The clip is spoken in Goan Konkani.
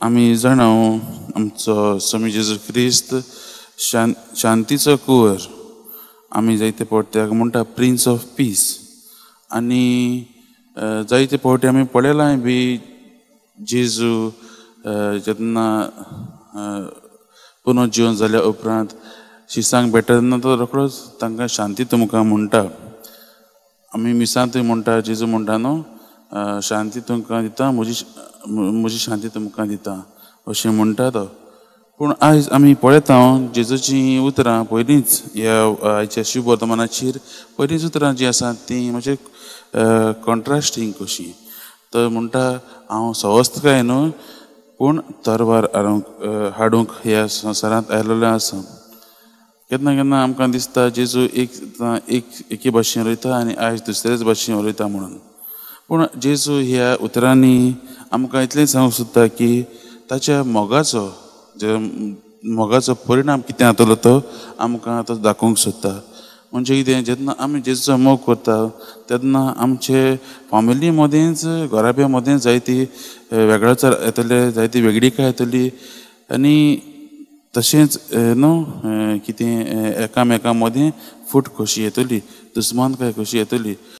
आमी जाणा आमचो स्वामी जेजू क्रिस्त शांतीचो कुंवर, आमी जायते फावटी ताका म्हणटा प्रिन्स ऑफ पीस. आनी जायते फावटी आमी पळयलां बी जेजू जेन्ना पुनर्जिवन जाल्या उपरांत शिसांक भेटता तेन्ना तो रोखडोच तांकां शांती तुमकां म्हणटा. आमी मिसांतूय म्हणटा, जेजू म्हणटा न्हू, शांती तुमकां दिता, म्हजी शांती तुमकां दिता अशें म्हणटा तो. पूण आयज आमी पळयता जेजूचीं उतरां पयलींच ह्या आयच्या शुभवर्तमानाचेर पयलींच उतरां जीं आसा तीं मातशें कॉन्ट्रास्टींग कशीं. तो म्हणटा हांव सवस्तकाय न्हू पूण तरवार हाडूंक ह्या संवसारांत आयलेलें आसा. केन्ना केन्ना आमकां दिसता जेजू एक एके भाशेन उलयता आनी आयज दुसरेच भाशेन उलयता म्हणून. पूण जेजू ह्या उतरांनी आमकां इतलें सांगूंक सोदता की ताच्या मोगाचो जे मोगाचो परिणाम कितें जातलो तो आमकां तो दाखोवंक सोदता. म्हणजे कितें, जेन्ना आमी जेजूचो मोग करता तेन्ना आमचे फामिली मदेंच घराब्या मदें जायती वेगळोचार येतले, जायती वेगळीकाय येतली आनी तशेंच न्हू कितें एकामेकां मदें फूट कशी येतली, दुस्मानकाय कशी येतली.